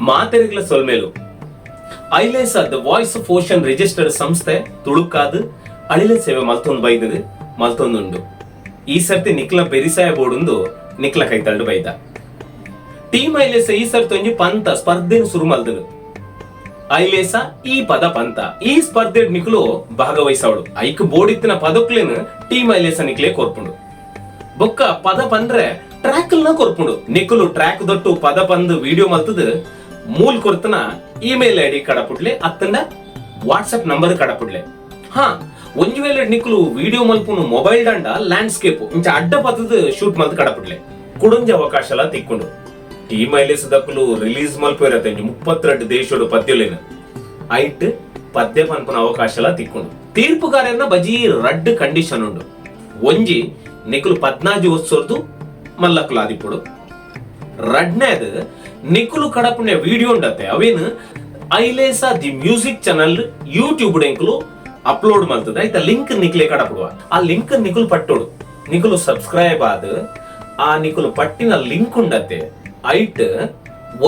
ಮಾತೆರೆಗ್ಲ ಸೊಲ್ಮೆಲು. Ailesa the voice of ocean registered ಸಂಸ್ಥೆ ತುಳುಕಾದ್ ಅಳಿಲೆ ಸೇವೆ ಮಲ್ತೊಂದು ಬೈದದು, ಮಲ್ತೊಂದುಂಡು. ಈ ಸರ್ತಿ ನಿಕ್ಲ ಬೆರಿಸಾಯ ಬೋಡುಂದು ನಿಕ್ಲ ಕೈತಲ್ಡು ಬೈದ. ಟೀಮ್ ಐಲೇಸ ಈ ಸರ್ತಿ ಒಂಜಿ ಪಂತ ಸ್ಪರ್ಧೆನ್ ಸುರು ಮಲ್ದದು, ಐಲೇಸ ಈ ಪದ ಪಂತ. ಈ ಸ್ಪರ್ಧೆ ನಿಕ್ಲು ಭಾಗವಹಿಸವಳು. ಐಕ್ ಬೋಡಿತ್ತಿನ ಪದಕ್ಲೇನು ಟೀಮ್ ಐಲೇಸ ನಿಕ್ಲೆ ಕೊರ್ಪುಂಡು. ಬೊಕ್ಕ ಪದ ಪಂದ್ರೆ ಟ್ರ್ಯಾಕ್ ನ ಕೊರ್ಪುಂಡು. ನಿಕುಲು ಟ್ರ್ಯಾಕ್ ದೊಟ್ಟು ಪದ ಪಂದ್ ವಿಡಿಯೋ ಮಲ್ತದು ಮೂಲ್ ಕೊರ್ತನ ಇಮೇಲ್ ಐಡಿ ಕಡಪುಡ್ಲೆ, ಅತ್ತಂಡ ವಾಟ್ಸ್ಆಪ್ ನಂಬರ್ ಕಡಪುಡ್ಲೆ. ಹಾ, ಒಂಜಿ ವೇಳೆ ನಿಕುಲು ವಿಡಿಯೋ ಮಲ್ಪುನು ಮೊಬೈಲ್ ದಂಡ ಲ್ಯಾಂಡ್ಸ್ಕೇಪ್ ಇಂಚ ಅಡ್ಡ ಪತ್ತದ ಶೂಟ್ ಮಲ್ತ್ ಕಡಪುಡ್ಲೆ. ಕುಡೊಂಜಿ ಅವಕಾಶಲ ತಿಕ್ಕೊಂಡು. ಟೀಮ್ ಐಲೇಸದಕುಲು ರಿಲೀಸ್ ಮಲ್ಪುವೆರತ್ತೆ ಒಂಜಿ 32 ದೇಶಡು ಪದ್ಯಲೇನು. ಐಟ್ ಪದ್ಯ ಪನ್ಪುನ ಅವಕಾಶಲ ತಿಕ್ಕೊಂಡು. ತೀರ್ಪುಗಾರನ ಬಜಿ ರಡ್ಡ್ ಕಂಡೀಷನ್ ಉಂಡು. ಒಂಜಿ, ನಿಕುಲು 14 ವರ್ಷರ್ದು ಮಲ್ಲಕುಲು ಆದಿಪ್ಪುಡು. ರಡ್ನೇದು, ನಿಕುಲು ಕಡಪುನೆ ವಿಡಿಯೋ ಉಂಡತ್ತೆ, ಅವೇನು ಐಲೇಸಾ the music channel YouTube ಎಂಕುಲು ಅಪ್ಲೋಡ್ ಮಲ್ತದ. ಆಯ್ತಾ, ಲಿಂಕ್ ನಿಕ್ಲೆ ಕಡಪುಡುವ. ಆ ಲಿಂಕ್ ನಿಕುಲು ಪಟ್ಟೋಡು. ನಿಕುಲು ಸಬ್ಸ್ಕ್ರೈಬ್ ಆದ್ ಆ ನಿಕುಲು ಪಟ್ಟಿನ ಲಿಂಕ್ ಉಂಡತ್ತೆ, ಐಟ್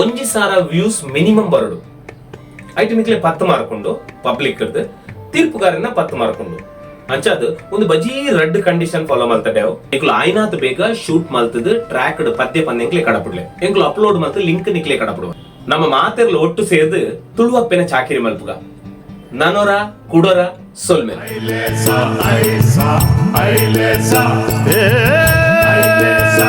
1000 ವ್ಯೂಸ್ ಮಿನಿಮಮ್ ಬರಡು. ಐಟ್ ನಿಕ್ಲೆ 10 ಮಾರ್ಕ್ ಉಂಡು ಪಬ್ಲಿಕ್ ತೀರ್ಪುಗಾರನ 10 ಮಾರ್ಕ್ ಉಂಡು. ಅಂಚಾದ್ ಒಂದು ಬಜೀ ರಡ್ಡ್ ಕಂಡೀಷನ್ ಫಾಲೋ ಮಲ್ತಡೆ. ನಿಕುಲು ಆಯ್ನಾತ್ ಬೇಗ ಶೂಟ್ ಮಲ್ತದ ಟ್ರ್ಯಾಕ್ ಪದ್ಯ ಪಂದ್ ಎಂಕ್ಲೆ ಕಡಪುಡ್ಲೆ. ಎಂಕ್ಲು ಅಪ್ಲೋಡ್ ಮಲ್ತು ಲಿಂಕ್ ನಿಕ್ಲೆ ಕಡಪುಡುವ. ನಮ್ಮ ಮಾತೆರ್ಲು ಒಟ್ಟು ಸೇರ್ದು ತುಳುವಪ್ಪೆನ ಚಾಕಿರಿ ಮಲ್ಪುಗ. ನನೊರ ಕುಡೊರ ಸೊಲ್ಮೆ. ಐಲೇಸ, ಐಸಾ, ಐಲೇಸ, ಐಲೇಸ.